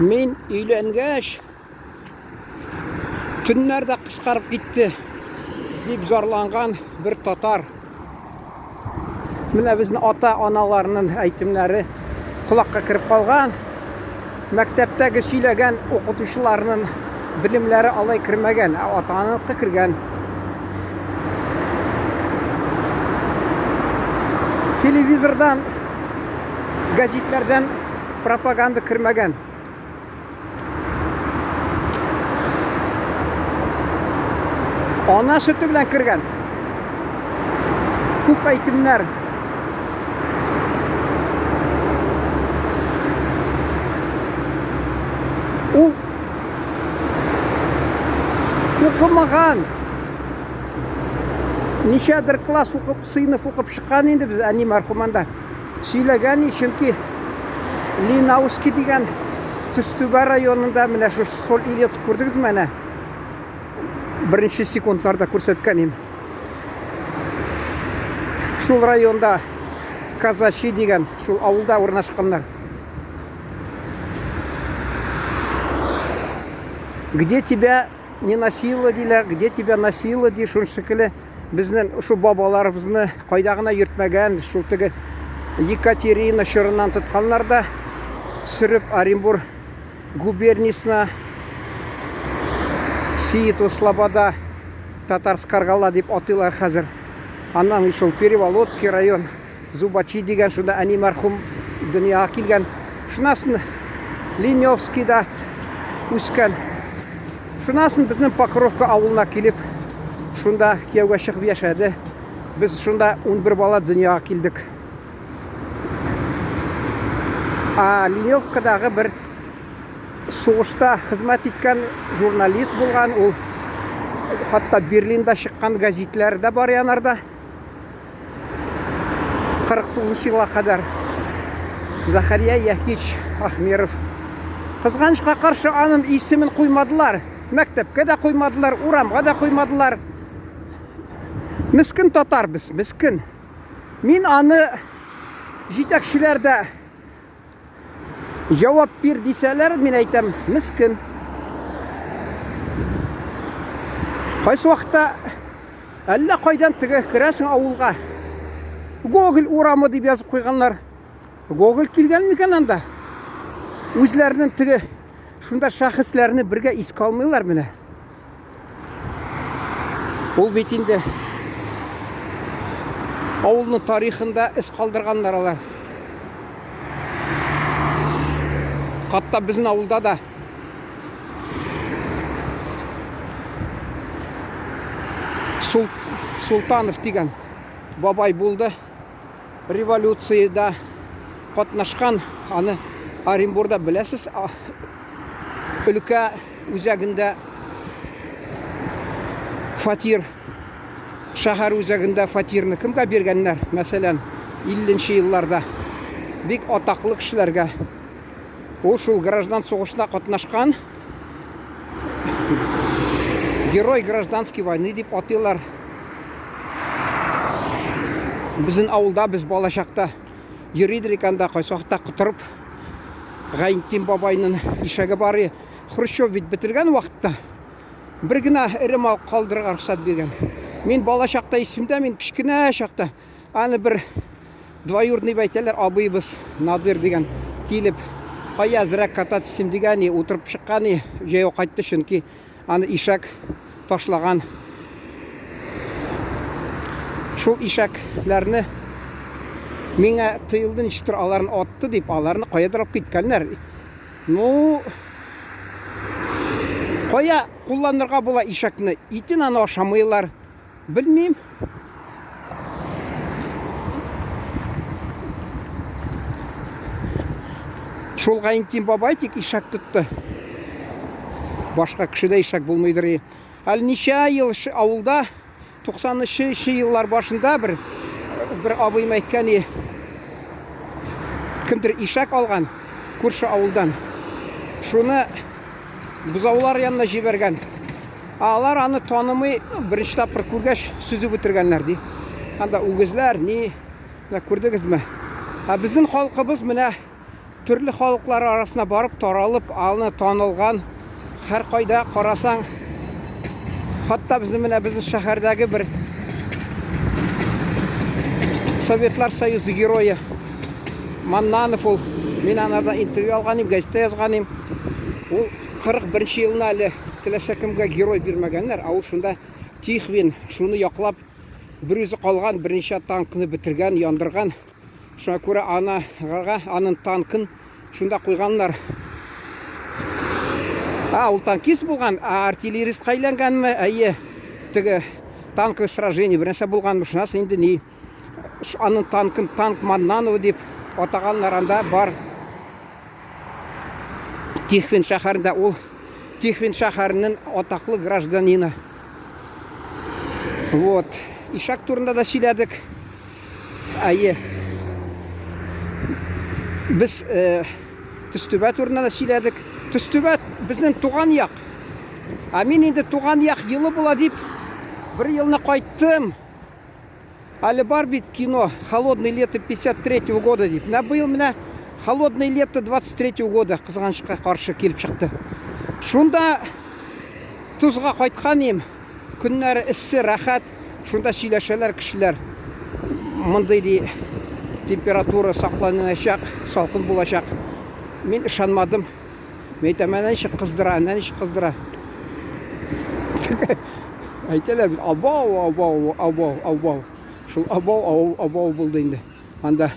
Мин өйләнгәч, төннәр дә кыскарып китте, дип зарланган бер татар. Менә безнең ата-аналарның әйтемнәре колакка кереп калган. Мәктәптәге сөйләгән укытучыларның белемнәре алай кермәгән, ә ата-ананыкы кергән. Телевизордан, гәзитләрдән пропаганда кермәгән. Ана сөте белән кергән. Күп әйтемнәр. Ул укымаган. Ничәдер класс укып, сыйныф укып чыккан инде без әни мәрхүмәндә. Сөйләгән, чөнки Линауский дигән Төстүбә районында менә шу Соль Илецк күрдегезме әнә? Беренче секундларда күрсәткән им. Шул районда Казачи дигән шул авылда урнашканнар. Где тебя не носила диләр, где тебя носила ди, шул шикелле безнең шул бабаларыбызны кайда гына йөртмәгән, шул теге Екатерина чорыннан тотканнар да сөреп Оренбур губерниясенә Сиету Слобода Татарскаргала дип атыйлар хәзер. Аннан шул Переволоцкий район Зубачи дигән шунда әни мәрхүм дөньяга килгән. Шуннан Леневскийда үскән. Шуннан безнең Покровка авылына килеп, шунда кияүгә чыгып яшәде. Без шунда 11 бала дөньяга килдек. А Леневкадагы бер сугышта хезмәт иткән журналист булган ул. Хәтта Берлинда чыккан гәзитләр дә бар янарда. 49 елга кадәр Захария Яхич Ахмеров. Кызганычка каршы аның исемен куймадылар. Мәктәпкә дә куймадылар, урамга да куймадылар. Мискен татар без, мискен. Мин аны җитәкчеләр дә Җавап бир дисәләр, мин әйтәм, мескен. Кайсы вакытта әллә кайдан теге керәсең авылга. Гоголь урамы дип язып куйганнар. Гоголь килгән микән анда? Үзләренең теге шунда шәхесләрне бергә искә алмыйлар менә. Ул бит инде авылның тарихында эз калдырганнар алар. Хатта безнең авылда да Султанов дигән бабай булды. Революциядә катнашкан, аны Оренбурда беләсез, өлкә үзәгендә фатир, шәһәр үзәгендә фатирны кемгә биргәннәр? Мәсәлән, 50 нче елларда бик атаклы кешеләргә. Ул шул граждан сугышына катнашкан. Герой гражданской войны дип атыйлар. Безнең авылда без балачакта йөри идек анда, кайсы вакытта котырып Гайнтин бабайның ишәге бар. Хрущев бит бетергән вакытта бер генә эре мал калдырырга рөхсәт биргән. Мин балачакта исемдә, мин кечкенә чакта аны бер двоюродный әйтәләр, абыебыз Надир дигән килеп, кая әзрәк кататься итим дигән, утырып чыккан, җәяү кайтты, чөнки аны ишәк ташлаган. Шул ишәкләрне миңа тыелды, ничектер аларны атты дип, аларны каядыр алып киткәннәр. Ну, кая кулланырга була ишәкне? Итен аны ашамыйлар. Белмим. Шул Гаинтин бабай тик ишәк тотты. Башка кешедә ишәк булмыйдыр. Әле ничә ел авылда 90нчы еллар башында бер бер абыем әйткән, кемдер ишәк алган күрше авылдан. Шуны бозаулар янына җибәргән. Ә алар аны танымый, беренче тапкыр күргәч, сөзеп үтергәннәр ди. Анда үгезләр, ни, менә күрдегезме? Ә безнең халкыбыз менә төрле халыклар арасына барып таралып, аны танылган. Һәр кайда карасаң, хатта безнең менә безнең шәһәрдәге бер Советлар Союзы герое Маннанов ул. Мин анардан интервью алган идем, газета язган идем. Ул 41 елны әле теләсә кемгә герой бирмәгәннәр, ә ул шунда Тихвин шуны яклап бер үзе калган, берничә танкны бетергән, яндырган. Шуңа күрә анага, аның танкын шунда куйганнар. А, ул танкист булган, а артиллеристка әйләнгәнме? Әйе, теге танковый сражение бер нәрсә булганмы? Шуннан соң инде ни, аның танкын танк Маннанова дип атаганнар анда бар. Тихвин шәһәрендә ул Тихвин шәһәренең атаклы гражданины. Вот. Ишак турында да сөйләдек. Әйе. Без э, Төстүбә турында да сөйләдек. Төстүбә безнең туган як. Ә мин инде туган як елы була дип бер елны кайттым. Әле бар бит кино Холодное лето 53 года дип. Менә быел менә Холодное лето 23 года кызганычка каршы килеп чыкты. Шунда Тузга кайткан идем. Көннәре эссе, рәхәт. Шунда сөйләшәләр кешеләр. Мондый ди температура сакланачак, салкын булачак. Мин ышанмадым. Мин әйтәм, әнә ничек кыздыра, әнә ничек кыздыра. Әйтәләр бит, абау, абау, абау, абау. Шул абау, абау, абау булды инде. Анда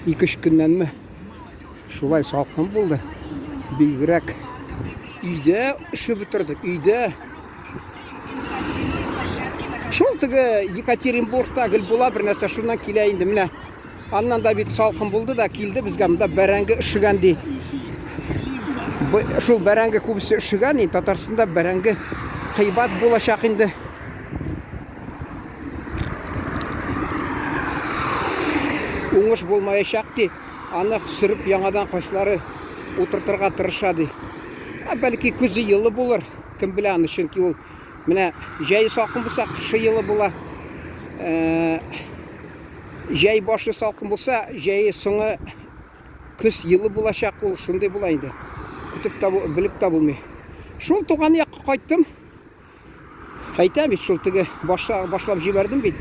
2-3 көннәнме шулай салкын булды. Бигрәк өйдә өшеп бетердек, өйдә. Шул теге Екатеринбургта гел була бер нәрсә, шуннан килә инде менә. Аннан да бит салкын булды да килде безгә монда бәрәңге өшегән ди. Шул бәрәңге күбесе өшегән, инде Татарстанда бәрәңге кыйбат булачак инде. Уңыш булмаячак ди. Аны сөреп яңадан кайсылары утыртырга тырыша ди. Ә бәлки көзе елы булыр, кем белә аны, чөнки ул менә җәе салкын булса, кышы елы була. Э, җәй башы салкын булса, җәе соңы көз елы булачак, ул шундый була инде. Көтеп тә белеп тә булмый. Шул туган якка кайттым. Әйтәм бит, шул теге башла, башлап җибәрдем бит.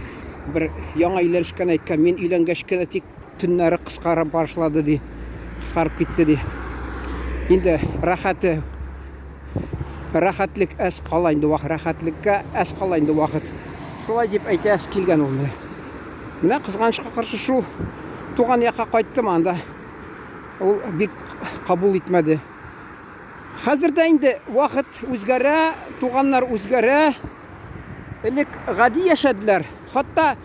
Бер яңа өйләнешкән әйткән, мин өйләнгәч кенә тик төннәре кыскара башлады ди. Кыскарып китте ди. Инде рәхәте рәхәтлек әз кала инде вакыт, рәхәтлеккә әз кала инде вакыт. Шулай дип әйтәс килгән ул менә. Менә кызганычка каршы шул туган якка кайттым анда. Ул бик кабул итмәде. Хәзер дә инде вакыт үзгәрә, туганнар үзгәрә. Элек гади яшәделәр. Хатта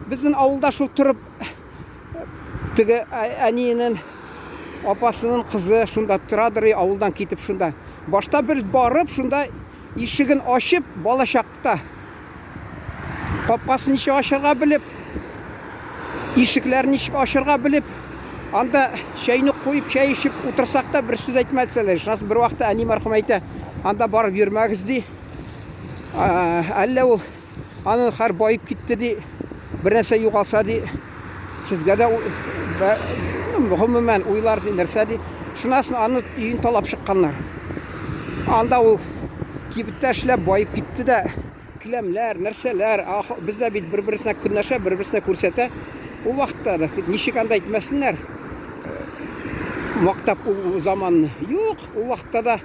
безнең авылда шул торып теге әниенең апасының кызы шунда торадыр, авылдан китеп шунда. Башта бер барып шунда ишеген ачып, балачакта Капкасын ничек ачарга белеп, ишекләрен ничек ачарга белеп, анда чәйне куеп, чәй эчеп утырсак та бер сүз әйтмәделәр. Шуннан бер вакытта әни мәрхүм әйтә, анда барып йөрмәгез ди. Әллә ул аның хәр баеп китте ди, бер нәрсә югалса ди, сезгә дә гомумән уйлар ди, нәрсә ди. Шуннан соң аны өен талап чыкканнар. Анда ул кибеттә эшләп баеп китте дә, келәмләр, нәрсәләр, без дә бит бер-берсенә көнләшә, бер-берсенә күрсәтә. Ул вакытта да ничек анда әйтмәсеннәр, мактап ул заманны. Юк, ул вакытта да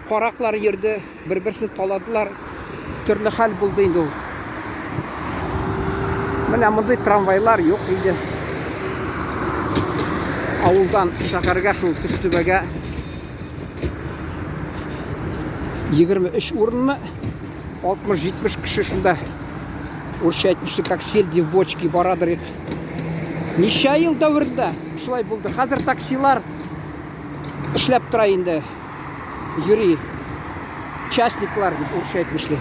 караклар йөрде, бер-берсен таладылар. Төрле хәл булды инде ул. Менә мондый трамвайлар юк инде. Авылдан шәһәргә шул Төстүбәгә 23 урынмы? 60-70 кеше шунда урысча әйтмешли, как сельди в бочке барадыр. Ничә ел дәверендә шулай булды. Хәзер таксилар эшләп тора инде. Йөри. Частниклар дип урысча әйтмешли.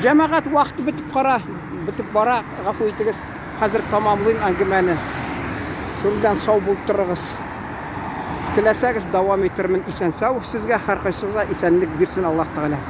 Җәмәгать вакыты бетеп кара, бетеп бара, гафу итегез. Хәзер тамамлыйм әңгәмәне. Шуның белән сау булып торыгыз. Теләсәгез дәвам итермен исән-сау. Сезгә һәркайсыгызга исәнлек бирсен Аллаһ Тәгалә.